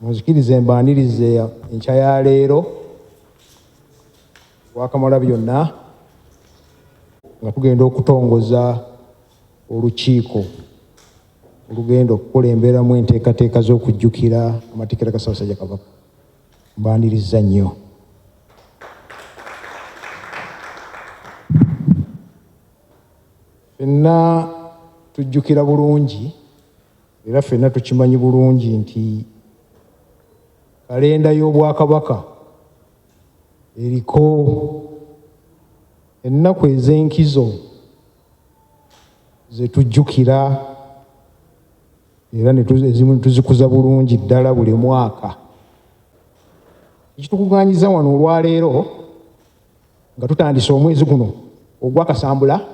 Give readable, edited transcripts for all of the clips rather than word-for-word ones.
Munzikirize mbaanirize enkya ya leero Wakamala byonna nga tugenda okutongoza olukiiko olugenda okukulemberamu enteekateeka z'okujjukira amatikkira ga Ssaabasajja Kabaka. Mbaanirizza nnyo. Ffenna tujjukira bulungi era ffenna tukimanyi bulungi nti kalenda y'Obwakabaka eriko ennaku ez'enkizo ze tujjukira era ezimu tuzikuza bulungi ddala buli mwaka. Ekitukuŋŋaanyiza wano olwaleero nga tutandise omwezi guno ogw'Akasambula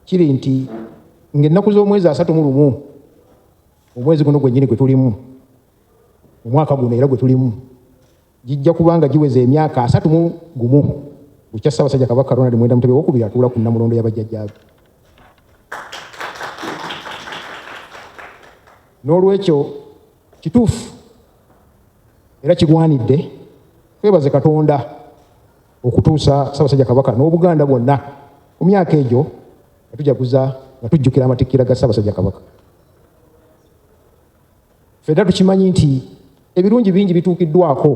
kiri nti ng'ennaku z'omwezi 31 omwezi guno gwennyini gwe tulimu, omwaka guno era gwe tulimu, gijja kuba nga giweza emyaka 31 bukya Ssaabasajja Kabaka Ronald Muwenda Mutebi Owookubiri atuula ku Nnamulondo ya bajjajjaabe. N'olwekyo kituufu era kigwanidde twebaze Katonda okutuusa Ssaabasajja Kabaka n'Obuganda bwonna mu myaka egyo nga tujaguza nga tujjukira amatikkira ga Ssaabasajja Kabaka. Ffenna tukimanyi nti ebirungi bingi bituukiddwako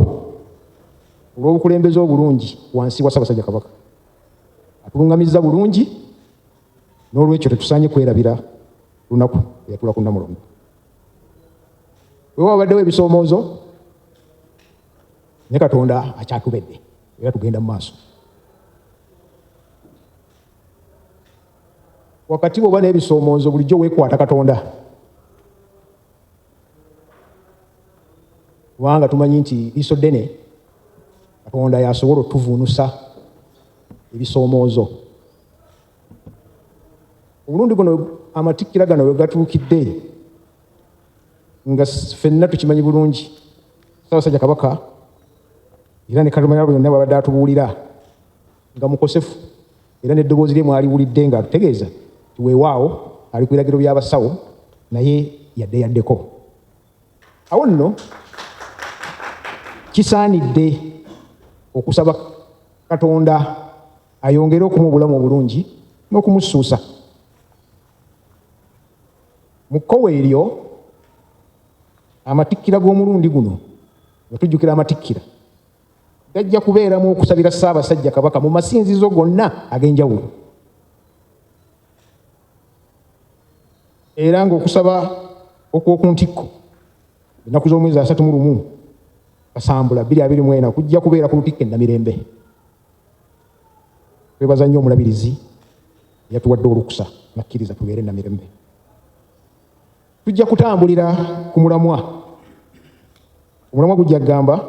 olw'obukulembeze obulungi wansi wa Ssaabasajja Kabaka. Atulungamizza bulungi, n'olwekyo tetusaanye kwerabira lunaku eyatuula ku Nnamulondo. Weewaawo wabaddewo ebisoomoozo, naye Katonda akyatubedde era tugenda mu maaso. Wakati bw'oba n'ebisoomoozo bulijjo weekwata Katonda, kubanga tumanyi nti liiso ddene Katonda y'asobola otuvuunusa ebisoomoozo. Omulundi guno amatikkira gano we gatuukidde nga ffenna tukimanyi bulungi Ssaabasajja Kabaka era ne Katumanya byonna bw'abadde atubuulira nga mukosefu era n'eddoboozi lye mwaliwulidde nga atutegeeza nti weewaawo ali ku biragiro by'abasawo naye yadde yaddeko. Awo nno kisaanidde okusaba Katonda ayongere okumuwa obulamu obulungi n'okumussuusa. Mu kkowe eryo amatikkira g'omulundi guno nga tujjukira amatikkira gajja kubeeramu okusabira Ssaabasajja Kabaka mu masinzizo gonna ag'enjawulo era ng'okusaba okw'oku ntikko ennaku z'omwezi 31 Kasambula 2024 kujja kubeera ku Lutikko e Namirembe. Twebaza nnyo omulabirizi eyatuwadde olukusa n'akkiriza tubeere e Namirembe. Tujja kutambulira ku mulamwa. Omulamwa gujja kugamba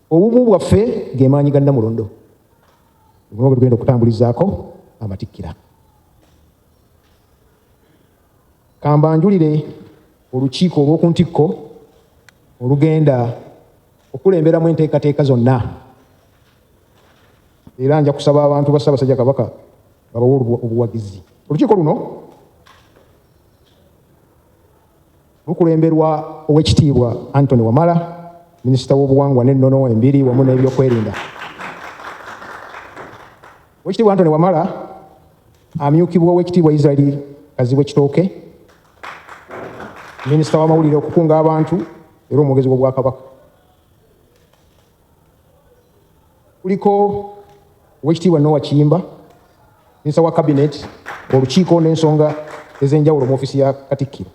obumu bwaffe ge maanyi ga Nnamulondo. Omulamwa gwe tugenda okutambulizaako amatikkira. Kambanjulire olukiiko olw'oku ntikko olugenda okukulemberamu enteekateeka zonna. Era nja kusaba abantu ba Ssaabasajja Kabaka babawe obuwagizi. Olukiiko luno lukulemberwa Oweekitiibwa Anthony Wamala, Minisita w'Obuwangwa n'Ennono Embiri wamu n'Ebyokwerinda. Oweekitiibwa Anthony Wamala amyukibwa Oweekitiibwa Israel Kazibwe Kitooke, Minisita w'Amawulire, okukunga abantu era omwogezi w'Obwakabaka. Kuliko Oweekitiibwa Noah Kiyimba, Minisita wa Cabinet, olukiiko n'ensonga ez'enjawulo mu ofiisi ya Katikkiro.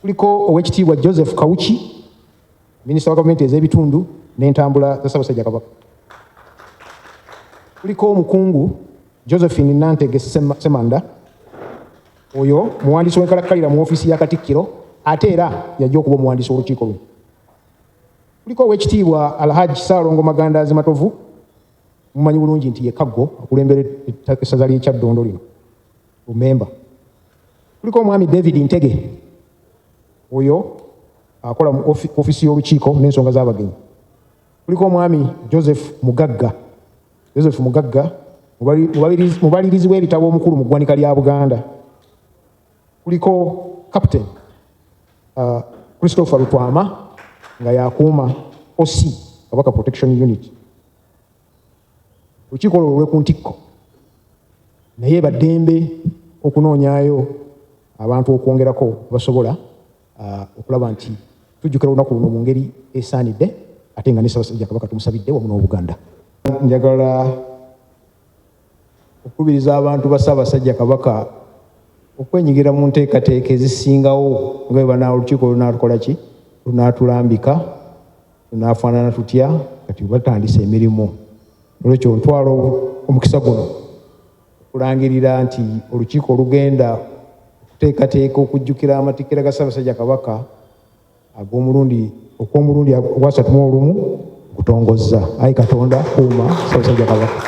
Kuliko Oweekitiibwa Joseph Kawuki, Minisita wa Gavumenti ez'ebitundu n'entambula za Ssaabasajja Kabaka. Kuliko omukungu Josephine Nantege Ssemanda, oyo muwandiisi w'enkalakkalira mu ofiisi ya Katikkiro ate era yajja okuba omuwandiisi w'olukiiko luno. Kuliko Oweekitiibwa Alhaj Ssaalongo Magandaazi Matovu, mumanyi bulungi nti ye Kaggo akulembera essaza ly'e Kyaddondo lino, bumemba. Kuliko Omwami David Ntege, oyo akola mu ofiisi y'olukiiko n'ensonga z'abagenyi. Kuliko Omwami Joseph Mugagga, Joseph Mugagga mubalirizi w'ebitabo omukulu mu ggwanika lya Buganda. Kuliko Captain Christopher Lutwama nga yakuuma OC Kabaka Protection Unit. Olukiiko olwo lwe ku ntikko, naye baddembe okunoonyaayo abantu okwongerako basobola okulaba nti tujjukira olunaku luno mu ngeri esaanidde, ate nga ne Ssaabasajja Kabaka tumusabidde wamu n'Obuganda. Njagala okukubiriza abantu ba Ssaabasajja Kabaka okwenyigira mu nteekateeka ezisingawo nga bwe bana olukiiko lunaatukola ki, lunaatulambika, tunaafaanana tutya kati batandise emirimu. Olwekyo ntwala omukisa guno okulangirira nti olukiiko olugenda okuteekateeka okujjukira amatikkira ga Ssaabasajja Kabaka ag'omulundi okw'omulundi ogwasatu mu olumu kutongozza. Ayi Katonda, kuuma Ssaabasajja Kabaka.